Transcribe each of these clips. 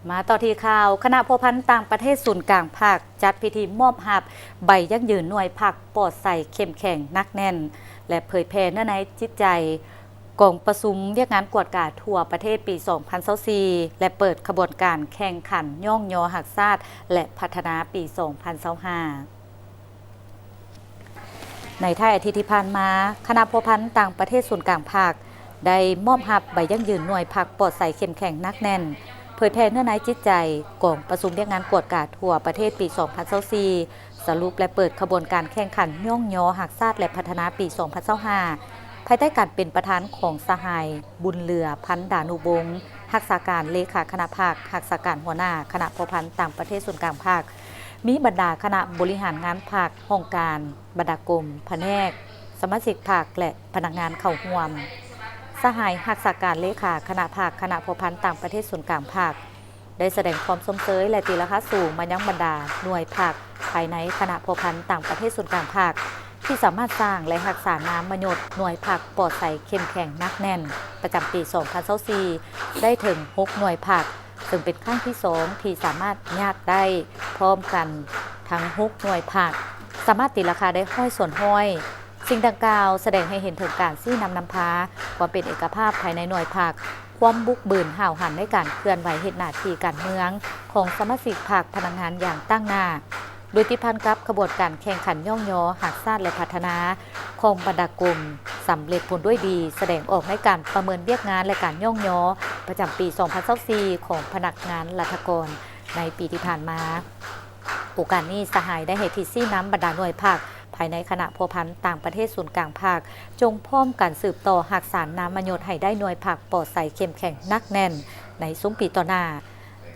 ມາຕໍ່ທີ່ຂ່າວ, ຄະນະພົວພັນຕ່າງປະເທດສູນກາງພັກ ຈັດພິທີມອບຮັບໃບຢັ້ງຢືນໜ່ວຍພັກປອດໃສເຂັ້ມແຂງໜັກແໜ້ນ ແລະ ເຜີຍແຜ່ເນື້ອໃນຈິດໃຈກອງປະຊຸມວຽກງານກວດກາທົ່ວປະເທດປີສອງພັນຊາວສີ່ ແລະ ເປີດຂະບວນການແຂ່ງຂັນຍ້ອງຍໍຮັກຊາດ ແລະ ພັດທະນາປີສອງພັນຊາວຫ້າ. ໃນທ້າຍອາທິດທີ່ຜ່ານມາ, ຄະນະພົວພັນຕ່າງປະເທດສູນກາງພັກ ໄດ້ມອບຮັບໃບຢັ້ງຢືນໜ່ວຍພັກປອດໃສເຂັ້ມແຂງໜັກແໜ້ນ, ເຜີຍແຜ່ເນື້ອໃນຈິດໃຈກອງປະຊຸມວຽກງານກວດກາທົ່ວປະເທດປີສອງພັນຊາວສີ່ ສະຫຼຸບ ແລະ ເປີດຂະບວນການແຂ່ງຂັນຍ້ອງຍໍຮັກຊາດ ແລະ ພັດທະນາປີສອງພັນຊາວຫ້າ ພາຍໃຕ້ການເປັນປະທານຂອງສະຫາຍ ບຸນເຫຼືອ ພັນດານຸວົງ ຮັກສາການເລຂາຄະນະພັກ, ຮັກສາການຫົວໜ້າຄະນະພົວພັນຕ່າງປະເທດສູນກາງພັກ, ມີບັນດາຄະນະບໍລິຫານງານພັກ, ຫ້ອງການ, ບັນດາກົມ, ພະແນກ, ສະມາຊິກພັກ ແລະ ພະນັກງານເຂົ້າຮ່ວມ. ສະຫາຍຮັກສາການເລຂາຄະນະພັກ, ຄະນະພົວພັນຕ່າງປະເທດສູນກາງພັກ ໄດ້ສະແດງຄວາມຊົມເຊີຍ ແລະ ຕີລາຄາສູງມາຍັງບັນດາໜ່ວຍພັກພາຍໃນຄະນະພົວພັນຕ່າງປະເທດສູນກາງພັກ ທີ່ສາມາດສ້າງ ແລະ ຮັກສານາມມະຍົດໜ່ວຍພັກປອດໃສເຂັ້ມແຂງໜັກແໜ້ນ ປະຈຳປີສອງພັນຊາວສີ່ ໄດ້ເຖິງຫົກໜ່ວຍພັກ, ເຊິ່ງເປັນຄັ້ງທີສອງທີ່ສາມາດຍາດໄດ້ພ້ອມກັນທັງຫົກໜ່ວຍພັກ, ສາມາດຕີລາຄາໄດ້ຮ້ອຍສ່ວນຮ້ອຍ. ສິ່ງດັ່ງກ່າວສະແດງໃຫ້ເຫັນເຖິງການຊີ້ນຳນຳພາ, ຄວາມເປັນເອກະພາບພາຍໃນໜ່ວຍພັກ, ຄວາມບຸກບືນຫ້າວຫັນໃນການເຄື່ອນໄຫວເຮັດໜ້າທີ່ການເມືອງຂອງສະມາຊິກພັກພະນັກງານຢ່າງຕັ້ງໜ້າ, ໂດຍຕິດພັນກັບຂະບວນການແຂ່ງຂັນຍ້ອງຍໍຮັກຊາດ ແລະ ພັດທະນາຂອງບັນດາກົມ ສຳເລັດຜົນດ້ວຍດີ, ສະແດງອອກໃນການປະເມີນວຽກງານ ແລະ ການຍ້ອງຍໍປະຈຳປີສອງພັນຊາວສີ່ ຂອງພະນັກງານລັດຖະກອນໃນປີທີ່ຜ່ານມາ. ໂອກາດນີ້ ສະຫາຍໄດ້ໃຫ້ທິດຊີ້ນຳບັນດາໜ່ວຍພັກ ພາຍໃນຄະນະພົວພັນຕ່າງປະເທດສູນກາງພັກ ຈົ່ງພ້ອມກັນສືບຕໍ່ຮັກສານາມມະຍົດໃຫ້ໄດ້ໜ່ວຍພັກປອດໃສເຂັ້ມແຂງໜັກແໜ້ນໃນຊຸມປີຕໍ່ໜ້າ,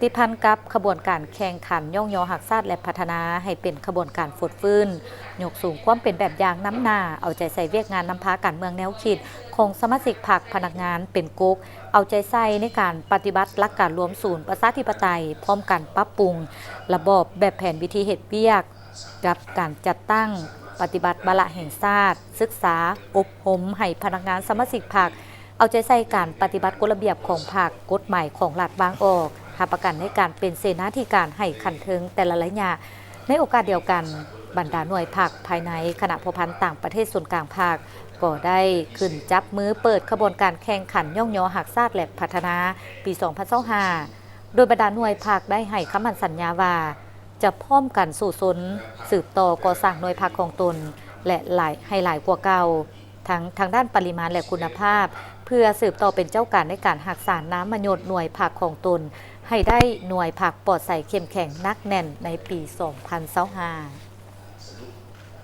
ຕິດພັນກັບຂະບວນການແຂ່ງຂັນຍ້ອງຍໍຮັກຊາດ ແລະ ພັດທະນາໃຫ້ເປັນຂະບວນການຟົດຟື້ນ, ຍົກສູງຄວາມເປັນແບບຢ່າງນຳໜ້າ, ເອົາໃຈໃສ່ວຽກງານນຳພາການເມືອງແນວຄິດຂອງສະມາຊິກພັກພະນັກງານເປັນກົກ, ເອົາໃຈໃສ່ໃນການປະຕິບັດຫຼັກການລວມສູນປະຊາທິປະໄຕ, ພ້ອມກັນປັບປຸງລະບອບແບບແຜນວິທີເຮັດວຽກ ກັບການຈັດຕັ້ງປະຕິບັດວາລະແຫ່ງຊາດ, ສຶກສາອົບຮົມໃຫ້ພະນັກງານສະມາຊິກພັກ ເອົາໃຈໃສ່ການປະຕິບັດກົດລະບຽບຂອງພັກ, ກົດໝາຍຂອງລັດວາງອອກ, ຮັບປະກັນໃນການເປັນເສນາທິການໃຫ້ຂັ້ນເທິງແຕ່ລະໄລຍະ. ໃນໂອກາດດຽວກັນ, ບັນດາໜ່ວຍພັກພາຍໃນຄະນະພົວພັນຕ່າງປະເທດສູນກາງພັກ ກໍໄດ້ຂຶ້ນຈັບມືເປີດຂະບວນການແຂ່ງຂັນຍ້ອງຍໍຮັກຊາດ ແລະ ພັດທະນາປີສອງພັນຊາວຫ້າ ໂດຍບັນດາໜ່ວຍພັກໄດ້ໃຫ້ຄຳໝັ້ນສັນຍາວ່າ ຈະພ້ອມກັນສູ້ຊົນ ສືບຕໍ່ກໍ່ສ້າງໜ່ວຍພັກຂອງຕົນ ແລະ ຫຼາຍ ໃຫ້ຫຼາຍກວ່າເກົ່າ ທັງທາງດ້ານປະລິມານ ແລະ ຄຸນນະພາບ ເພື່ອສືບຕໍ່ເປັນເຈົ້າການໃນການຮັກສານາມມະຍົດໜ່ວຍພັກຂອງຕົນ ໃຫ້ໄດ້ໜ່ວຍພັກປອດໃສເຂັ້ມແຂງໜັກແໜ້ນໃນປີສອງພັນຊາວຫ້າ.